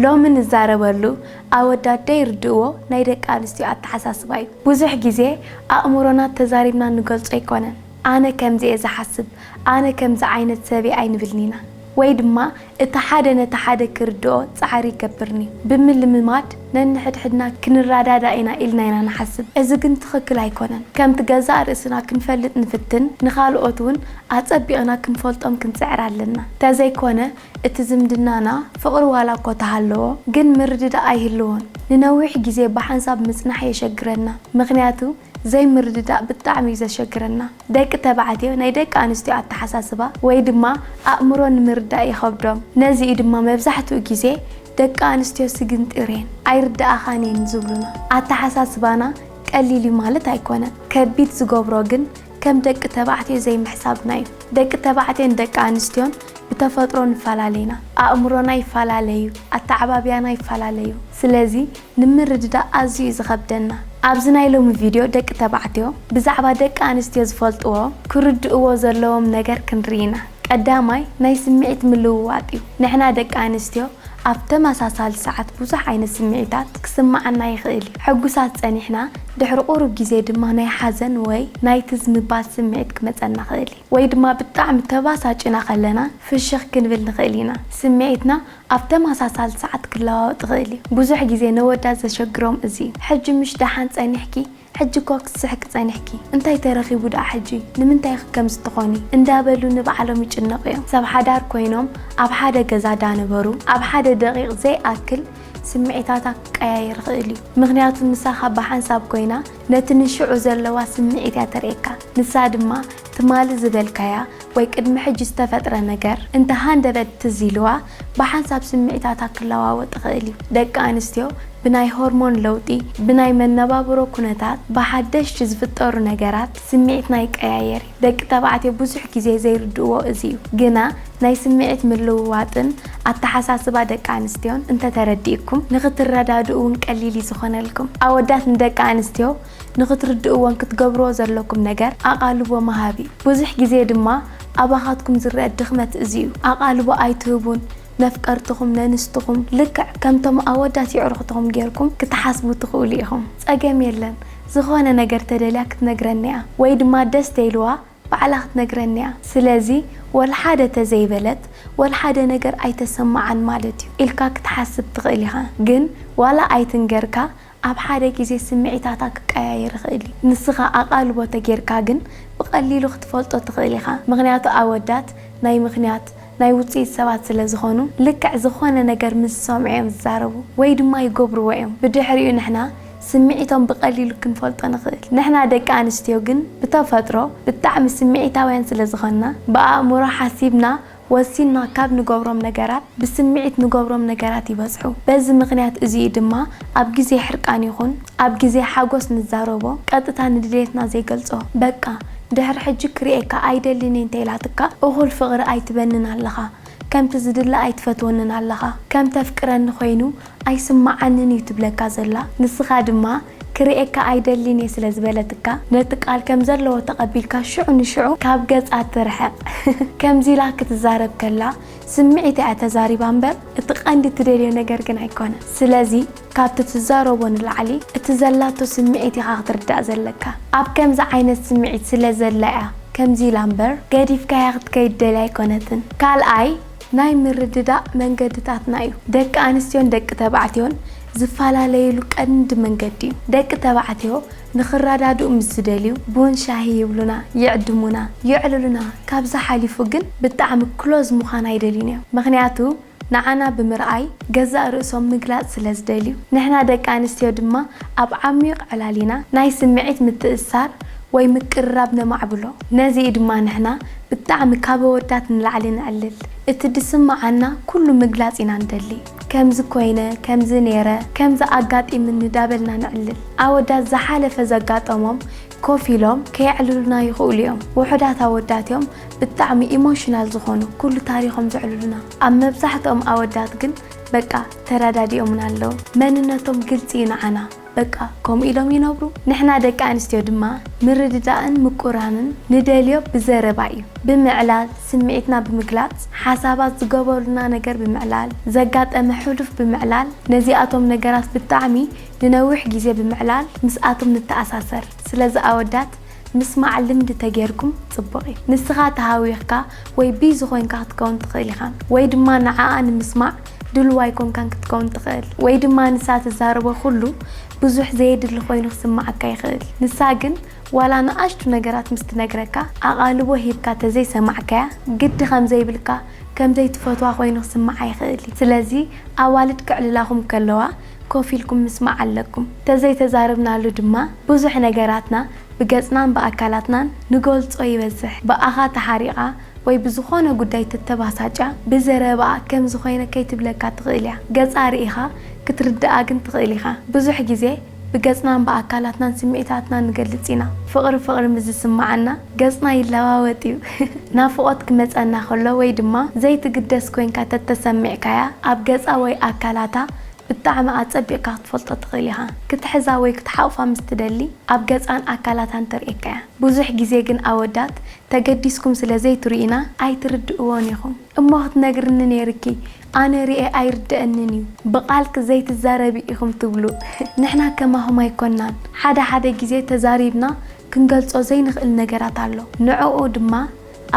ሎሚ ንዛረበሉ ኣወዳት ደይርድእዎ ናይ ደቂ ኣንስትዮ ኣተሓሳስባ እዩ። ብዙሕ ግዜ ኣእምሮና ተዛሪብና ንገልጾ ኣይኮነን። ኣነ ከምዚ እየ ዝሓስብ፣ ኣነ ከምዚ ዓይነት ሰብ እየ ኣይንብልን ኢና። ወይ ድማ እቲ ሓደ ነቲ ሓደ ክርድኦ ጻዕሪ ይገብርን እዩ። ብምልምማድ ነንሕድሕድና ክንረዳዳእ ኢና ኢልና ኢና ንሓስብ። እዚ ግን ትኽክል ኣይኮነን። ከምቲ ገዛእ ርእስና ክንፈልጥ ንፍትን፣ ንኻልኦት እውን ኣጸቢቕና ክንፈልጦም ክንጽዕር ኣለና። ተዘይኮነ እቲ ዝምድናና ፍቕሪ ዋላ እኮ ተሃለዎ፣ ግን ምርድዳእ ኣይህልዎን። ንነዊሕ ግዜ ብሓንሳብ ምጽናሕ የሸግረና። ምኽንያቱ ዘይምርድዳእ ብጣዕሚ እዩ ዘሸግረና። ደቂ ተባዕትዮ ናይ ደቂ ኣንስትዮ ኣተሓሳስባ ወይ ድማ ኣእምሮ ንምርዳእ ይኸብዶም። ነዚ እዩ ድማ መብዛሕትኡ ግዜ ደቂ ኣንስትዮ ስግንጢር እየን፣ ኣይርድኣኻን እየን ዝብሉና። ኣተሓሳስባና ቀሊል እዩ ማለት ኣይኮነን። ከቢድ ዝገብሮ ግን ከም ደቂ ተባዕትዮ ዘይምሕሳብና እዩ። ደቂ ተባዕትዮን ደቂ ኣንስትዮን ብተፈጥሮ ንፈላለ ኢና። ኣእምሮና ይፈላለ እዩ፣ ኣተዓባብያና ይፈላለ እዩ። ስለዚ ንምርድዳእ ኣዝዩ እዩ ዝኸብደና። ኣብዚ ናይ ሎሚ ቪድዮ ደቂ ተባዕትዮ ብዛዕባ ደቂ ኣንስትዮ ዝፈልጥዎ ክርድእዎ ዘለዎም ነገር ክንርኢ ኢና። ቀዳማይ ናይ ስምዒት ምልውዋጥ እዩ። ንሕና ደቂ ኣንስትዮ ኣብ ተመሳሳሊ ሰዓት ብዙሕ ዓይነት ስምዒታት ክስምዓና ይኽእል እዩ። ሕጉሳት ጸኒሕና ድሕሪ ቁሩብ ግዜ ድማ ናይ ሓዘን ወይ ናይ ትዝ ምባል ስምዒት ክመጸና ይኽእል እዩ። ወይ ድማ ብጣዕሚ ተባሳጭና ከለና ፍሽኽ ክንብል ንኽእል ኢና። ስምዒትና ኣብ ተመሳሳሊ ሰዓት ክለዋወጥ ይኽእል እዩ። ብዙሕ ግዜ ነወዳት ዘሸግሮም እዚ እዩ። ሕጂ ምሽ ደሓን ጸኒሕኪ? ሕጂ እኮ ክትስሕቂ ጸኒሕኪ። እንታይ ተረኺቡ ደኣ ሕጂ? ንምንታይ ኢኺ ከምዚ ትኾኒ? እንዳበሉ ንባዕሎም ይጭነቑ እዮም። ሰብ ሓዳር ኮይኖም ኣብ ሓደ ገዛ ዳነበሩ ኣብ ሓደ ደቂቕ ዘይኣክል ስምዒታታ ክቀያየር ይኽእል እዩ። ምኽንያቱ ምሳኻ ብሓንሳብ ኮይና ነቲ ንሽዑ ዘለዋ ስምዒት እያ ተርእየካ። ንሳ ድማ ትማሊ ዝበልካያ ወይ ቅድሚ ሕጂ ዝተፈጥረ ነገር እንተ ሃንደበት ትዝ ኢልዋ ብሓንሳብ ስምዒታታ ክለዋወጥ ይኽእል እዩ። ደቂ ኣንስትዮ ብናይ ሆርሞን ለውጢ፣ ብናይ መነባብሮ ኩነታት፣ ብሓደሽቲ ዝፍጠሩ ነገራት ስምዒትና ይቀያየር እዩ። ደቂ ተባዕትዮ ብዙሕ ግዜ ዘይርድእዎ እዚ እዩ። ግና ናይ ስምዒት ምልውዋጥን ኣተሓሳስባ ደቂ ኣንስትዮን እንተተረዲእኩም ንኽትረዳድኡ እውን ቀሊል እዩ ዝኾነልኩም። ኣወዳት ንደቂ ኣንስትዮ ንኽትርድእዎን ክትገብርዎ ዘለኩም ነገር ኣቓልቦ ምሃብ እዩ። ብዙሕ ግዜ ድማ ኣባኻትኩም ዝረአ ድኽመት እዚ እዩ። ኣቓልቦ ኣይትህቡን። ነፍቀርትኹም ነንስትኹም ልክዕ ከምቶም ኣወዳት የዕሩኽትኹም ጌርኩም ክትሓስቡ ትኽእሉ ኢኹም። ጸገም የለን። ዝኾነ ነገር ተደልያ ክትነግረኒ እያ ወይ ድማ ደስ ተይልዋ ባዕላ ክትነግረኒ እያ። ስለዚ ወላ ሓደ ተዘይበለት ወላ ሓደ ነገር ኣይተሰማዓን ማለት እዩ ኢልካ ክትሓስብ ትኽእል ኢኻ። ግን ዋላ ኣይትንገርካ ኣብ ሓደ ግዜ ስምዒታታ ክቀያየር ይኽእል እዩ። ንስኻ ኣቓልቦ ተጌርካ ግን ብቐሊሉ ክትፈልጦ ትኽእል ኢኻ። ምኽንያቱ ኣወዳት ናይ ምኽንያት ናይ ውጽኢት ሰባት ስለ ዝኾኑ ልክዕ ዝኾነ ነገር ምስ ዝሰምዑ እዮም ዝዛረቡ ወይ ድማ ይገብርዎ እዮም። ብድሕሪኡ ንሕና ስምዒቶም ብቐሊሉ ክንፈልጦ ንኽእል። ንሕና ደቂ ኣንስትዮ ግን ብተፈጥሮ ብጣዕሚ ስምዒታውያን ስለ ዝኾንና ብኣእምሮ ሓሲብና ወሲንና ካብ ንገብሮም ነገራት ብስምዒት ንገብሮም ነገራት ይበዝሑ። በዚ ምኽንያት እዚ እዩ ድማ ኣብ ግዜ ሕርቃን ይኹን ኣብ ግዜ ሓጎስ ንዛረቦ ቀጥታ ንድሌትና ዘይገልጾ። በቃ ድሕሪ ሕጂ ክርእየካ ኣይደልን እየ እንተኢላትካ እኹል ፍቕሪ ኣይትበንን ኣለኻ፣ ከምቲ ዝድለ ኣይትፈትወንን ኣለኻ፣ ከም ተፍቅረኒ ኮይኑ ኣይስምዓንን እዩ ትብለካ ዘላ። ንስኻ ድማ ክርእየካ ኣይደልን እየ ስለ ዝበለትካ ነቲ ቃል ከም ዘለዎ ተቐቢልካ ሽዑ ንሽዑ ካብ ገጻ ትርሕቕ። ከምዚ ኢላ ክትዛረብ ከላ ስምዒት እያ ተዛሪባ እምበር እቲ ቀንዲ ትደልዮ ነገር ግን ኣይኮነን። ስለዚ ካብቲ ትዛረቦ ንላዕሊ እቲ ዘላቶ ስምዒት ኢኻ ክትርዳእ ዘለካ። ኣብ ከምዚ ዓይነት ስምዒት ስለ ዘላ እያ ከምዚ ኢላ እምበር ገዲፍካያ ክትከይድ ደልያ ኣይኮነትን። ካልኣይ ናይ ምርድዳእ መንገድታትና እዩ። ደቂ ኣንስትዮን ደቂ ተባዕትዮን ዝፈላለየሉ ቀንዲ መንገዲ እዩ። ደቂ ተባዕትዮ ንኽረዳድኡ ምስ ዝደልዩ ቡን ሻሂ ይብሉና፣ ይዕድሙና፣ የዕልሉና። ካብዚ ሓሊፉ ግን ብጣዕሚ ክሎዝ ምዃን ኣይደልዩን እዮም። ምኽንያቱ ንዓና ብምርኣይ ገዛእ ርእሶም ምግላጽ ስለ ዝደልዩ። ንሕና ደቂ ኣንስትዮ ድማ ኣብ ዓሚቕ ዕላሊና ናይ ስምዒት ምትእስሳር ወይ ምቅርራብ ነማዕብሎ። ነዚ እዩ ድማ ንሕና ብጣዕሚ ካብ ኣወዳት ንላዕሊ ነዕልል። እቲ ዝስምዓና ኩሉ ምግላጽ ኢና ንደሊ። ከምዚ ኮይነ፣ ከምዚ ነይረ፣ ከምዚ ኣጋጢምኒ ዳበልና ነዕልል። ኣወዳት ዝሓለፈ ዘጋጠሞም ኮፍ ኢሎም ከየዕልሉና ይኽእሉ እዮም። ውሑዳት ኣወዳት እዮም ብጣዕሚ ኢሞሽናል ዝኾኑ ኩሉ ታሪኾም ዘዕልሉና። ኣብ መብዛሕትኦም ኣወዳት ግን በቃ ተረዳዲኦምና ኣለዉ። መንነቶም ግልጺ እዩ ንዓና። በቃ ከምኡ ኢሎም ይነብሩ። ንሕና ደቂ ኣንስትዮ ድማ ምርድዳእን ምቁራንን ንደልዮ ብዘረባ እዩ። ብምዕላል፣ ስምዒትና ብምግላጽ፣ ሓሳባት ዝገበሩልና ነገር ብምዕላል፣ ዘጋጠመ ሕሉፍ ብምዕላል፣ ነዚኣቶም ነገራት ብጣዕሚ ንነዊሕ ግዜ ብምዕላል ምስኣቶም ንተኣሳሰር። ስለዚ ኣወዳት ምስማዕ ልምዲ ተጌርኩም ጽቡቕ እዩ። ንስኻ ተሃዊኽካ ወይ ቢዚ ኮይንካ ክትከውን ትኽእል ኢኻ። ወይ ድማ ንዓኣ ንምስማዕ ድሉው ኣይኮንካን ክትከውን ትኽእል። ወይ ድማ ንሳ ትዛረቦ ኩሉ ብዙሕ ዘየድሊ ኮይኑ ክስምዓካ ይኽእል። ንሳ ግን ዋላ ንኣሽቱ ነገራት ምስ ትነግረካ ኣቓልቦ ሂብካ ተዘይሰማዕካያ ግዲ ከም ዘይብልካ ከም ዘይትፈትዋ ኮይኑ ክስምዓ ይኽእል እዩ። ስለዚ ኣዋልድ ከዕልላኹም ከለዋ ኮፍ ኢልኩም ምስማዕ ኣለኩም። ተዘይተዛረብናሉ ድማ ብዙሕ ነገራትና ብገጽናን ብኣካላትናን ንገልጾ ይበዝሕ። ብኣኻ ተሓሪቓ ወይ ብዝኾነ ጉዳይ ተተባሳጫ ብዘረባኣ ከም ዝኾይነ ከይትብለካ ትኽእል እያ። ገጻ ርኢኻ ክትርድኣ ግን ትኽእል ኢኻ። ብዙሕ ግዜ ብገጽናን ብኣካላትናን ስምዒታትና ንገልጽ ኢና። ፍቕሪ ፍቕሪ ምስ ዝስምዓና ገጽና ይለዋወጥ እዩ። ናፍቖት ክመጸና ከሎ ወይ ድማ ዘይትግደስ ኮይንካ ተተሰሚዕካያ ኣብ ገጻ ወይ ኣካላታ ብጣዕሚ ኣጸቢቕካ ክትፈልጦ ትኽእል ኢኻ። ክትሕዛ ወይ ክትሓቑፋ ምስ ትደሊ ኣብ ገጻን ኣካላታን ተርእየካ እያ። ብዙሕ ግዜ ግን ኣወዳት ተገዲስኩም ስለ ዘይትርእዩና ኣይትርድእዎን ኢኹም። እሞ ክትነግርኒ ነይርኪ፣ ኣነ ርእየ ኣይርደኣንን እዩ፣ ብቓልኪ ዘይትዛረቢ ኢኹም ትብሉ። ንሕና ከማኹም ኣይኮናን። ሓደ ሓደ ግዜ ተዛሪብና ክንገልጾ ዘይንኽእል ነገራት ኣሎ። ንዕኡ ድማ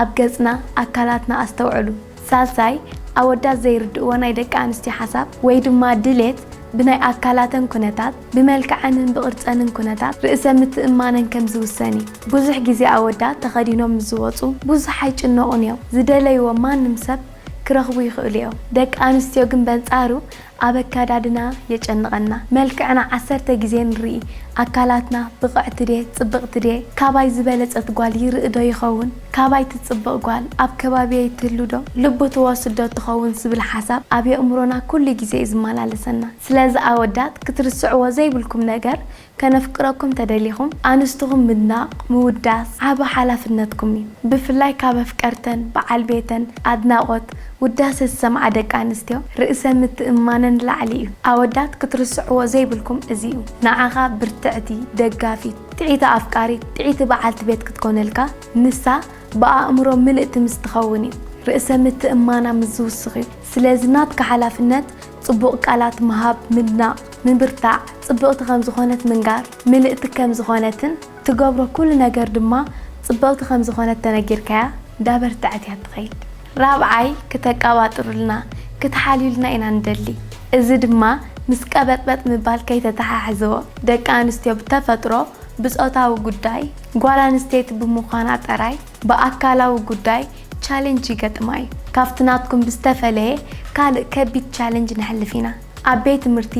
ኣብ ገጽና፣ ኣካላትና ኣስተውዕሉ። ሳልሳይ፣ ኣወዳት ዘይርድእዎ ናይ ደቂ ኣንስትዮ ሓሳብ ወይ ድማ ድሌት ብናይ ኣካላተን ኩነታት፣ ብመልክዐንን ብቕርጸንን ኩነታት ርእሰ ምትእማነን ከም ዝውሰን እዩ። ብዙሕ ግዜ ኣወዳት ተኸዲኖም ምስ ዝወጹ ብዙሕ ኣይጭነቑን እዮም። ዝደለይዎ ማንም ሰብ ክረኽቡ ይኽእሉ እዮም። ደቂ ኣንስትዮ ግን በንጻሩ ኣብ ኣከዳድና የጨንቐና። መልክዕና ዓሰርተ ግዜ ንርኢ። ኣካላትና ብቕዕቲ ድየ ጽብቕቲ ድየ? ካባይ ዝበለጸት ጓል ይርኢ ዶ ይኸውን? ካባይ ትጽብቕ ጓል ኣብ ከባቢየይ ትህሉ ዶ? ልቡ ትወስድ ዶ ትኸውን ዝብል ሓሳብ ኣብ የእምሮና ኩሉ ግዜ እዩ ዝመላለሰና። ስለዚ ኣወዳት ክትርስዕዎ ዘይብልኩም ነገር ከነፍቅረኩም ተደሊኹም ኣንስትኹም ምድናቕ፣ ምውዳስ ዓቢ ሓላፍነትኩም እዩ። ብፍላይ ካብ ኣፍቀርተን፣ በዓል ቤተን ኣድናቖት፣ ውዳሰ ዝሰምዓ ደቂ ኣንስትዮ ርእሰ ምትእምማነን ላዕሊ እዩ። ኣወዳት ክትርስዕዎ ዘይብልኩም እዚ እዩ። ንዓኻ ብርትዕቲ፣ ደጋፊት፣ ጥዕይቲ ኣፍቃሪት፣ ጥዕይቲ በዓልቲ ቤት ክትኮነልካ ንሳ ብኣእምሮ ምልእቲ ምስ ትኸውን እዩ። ርእሰ ምትእምማና ምስ ዝውስኽ እዩ። ስለዚ ናትካ ሓላፍነት ጽቡቕ ቃላት ምሃብ፣ ምድናቕ፣ ምብርታዕ፣ ጽብቕቲ ከም ዝኾነት ምንጋር፣ ምልእቲ ከም ዝኾነትን ትገብሮ ኩሉ ነገር ድማ ጽብቕቲ ከም ዝኾነት ተነጊርካያ እንዳበርትዐት እያ ትኸይድ። ራብዓይ፣ ክተቀባጥሩልና፣ ክትሓልዩልና ኢና ንደሊ። እዚ ድማ ምስ ቀበጥበጥ ምባል ከይተተሓሕዝዎ። ደቂ ኣንስትዮ ብተፈጥሮ ብጾታዊ ጉዳይ ጓል ኣንስተይቲ ብምዃና ጥራይ ብኣካላዊ ጉዳይ ቻሌንጅ ይገጥማ እዩ። ካብቲ ናትኩም ብዝተፈለየ ካልእ ከቢድ ቻሌንጅ ነሕልፍ ኢና። ኣብ ቤት ትምህርቲ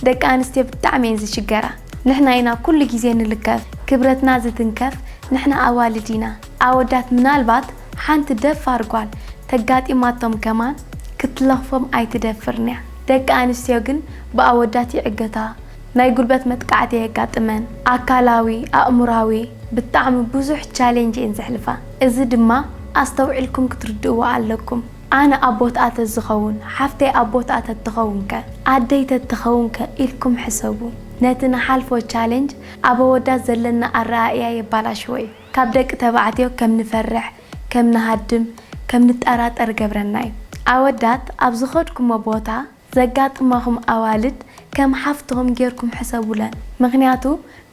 ደቂ ኣንስትዮ ብጣዕሚ እየን ዝሽገራ። ንሕና ኢና ኩሉ ግዜ ንልከፍ፣ ክብረትና ዝትንከፍ ንሕና ኣዋልድ ኢና። ኣወዳት ምናልባት ሓንቲ ደፋር ጓል ተጋጢማቶም ከማን ክትለኽፎም ኣይትደፍርን እያ። ደቂ ኣንስትዮ ግን ብኣወዳት ይዕገታ፣ ናይ ጉልበት መጥቃዕቲ የጋጥመን፣ ኣካላዊ፣ ኣእምራዊ ብጣዕሚ ብዙሕ ቻሌንጅ እየን ዘሕልፋ። እዚ ድማ ኣስተውዒልኩም ክትርድእዎ ኣለኩም። ኣነ ኣብ ቦትኣ ተዝኸውን፣ ሓፍተይ ኣብ ቦትኣ ተትኸውን ከ፣ ኣደይ ተትኸውን ከ ኢልኩም ሕሰቡ። ነቲ ንሓልፎ ቻሌንጅ ኣብ ኣወዳት ዘለና ኣረኣእያ የባላሽዎ እዩ። ካብ ደቂ ተባዕትዮ ከም ንፈርሕ፣ ከም ንሃድም፣ ከም ንጠራጠር ገብረና እዩ። ኣወዳት ኣብ ዝኸድኩሞ ቦታ ዘጋጥማኹም ኣዋልድ ከም ሓፍትኹም ጌርኩም ሕሰቡለን። ምኽንያቱ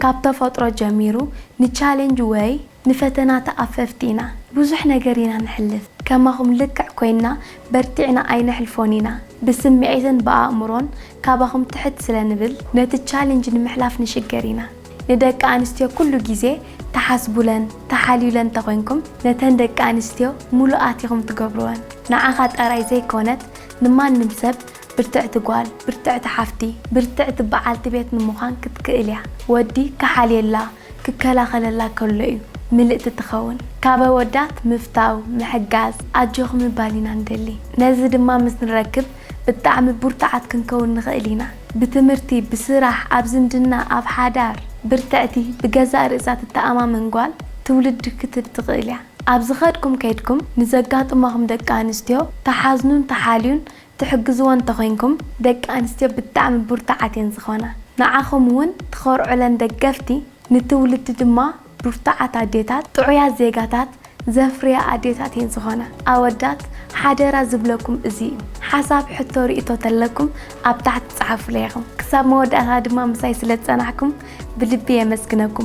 ካብ ተፈጥሮ ጀሚሩ ንቻሌንጅ ወይ ንፈተና ተኣፈፍቲ ኢና። ብዙሕ ነገር ኢና ንሕልፍ። ከማኹም ልክዕ ኮይንና በርቲዕና ኣይነሕልፎን ኢና። ብስምዒትን ብኣእምሮን ካባኹም ትሕት ስለ ንብል ነቲ ቻሌንጅ ንምሕላፍ ንሽገር ኢና። ንደቂ ኣንስትዮ ኩሉ ግዜ ተሓስቡለን፣ ተሓልዩለን እንተኾይንኩም ነተን ደቂ ኣንስትዮ ሙሉኣት ኢኹም ትገብርወን። ንዓኻ ጥራይ ዘይኮነት ንማንም ሰብ ብርትዕቲ ጓል፣ ብርትዕቲ ሓፍቲ፣ ብርትዕቲ በዓልቲ ቤት ንምዃን ክትክእል እያ። ወዲ ክሓልየላ፣ ክከላኸለላ ከሎ እዩ ምልእቲ ትኸውን። ካብ ኣወዳት ምፍታው፣ ምሕጋዝ፣ ኣጆኺ ምባል ኢና ንደሊ። ነዚ ድማ ምስ ንረክብ ብጣዕሚ ብርቱዓት ክንከውን ንኽእል ኢና። ብትምህርቲ፣ ብስራሕ፣ ኣብ ዝምድና፣ ኣብ ሓዳር ብርትዕቲ፣ ብገዛእ ርእሳ ትተኣማመን ጓል ትውልድ ክትህብ ትኽእል እያ። ኣብ ዝኸድኩም ከይድኩም ንዘጋጥማኹም ደቂ ኣንስትዮ ተሓዝኑን ተሓልዩን ትሕግዝወን እንተኾይንኩም፣ ደቂ ኣንስትዮ ብጣዕሚ ብርቱዓት እየን ዝኾና። ንዓኹም እውን ትኾርዑለን ደገፍቲ፣ ንትውልዲ ድማ ብርቱዓት ኣዴታት፣ ጥዑያት ዜጋታት ዘፍርያ ኣዴታት እየን ዝኾና። ኣወዳት ሓደራ ዝብለኩም እዚ እዩ። ሓሳብ፣ ሕቶ፣ ርእይቶ ተለኩም ኣብ ታሕቲ ጸሓፉለይ ኢኹም። ክሳብ መወዳእታ ድማ ምሳይ ስለ ዝጸናሕኩም ብልቢ የመስግነኩም።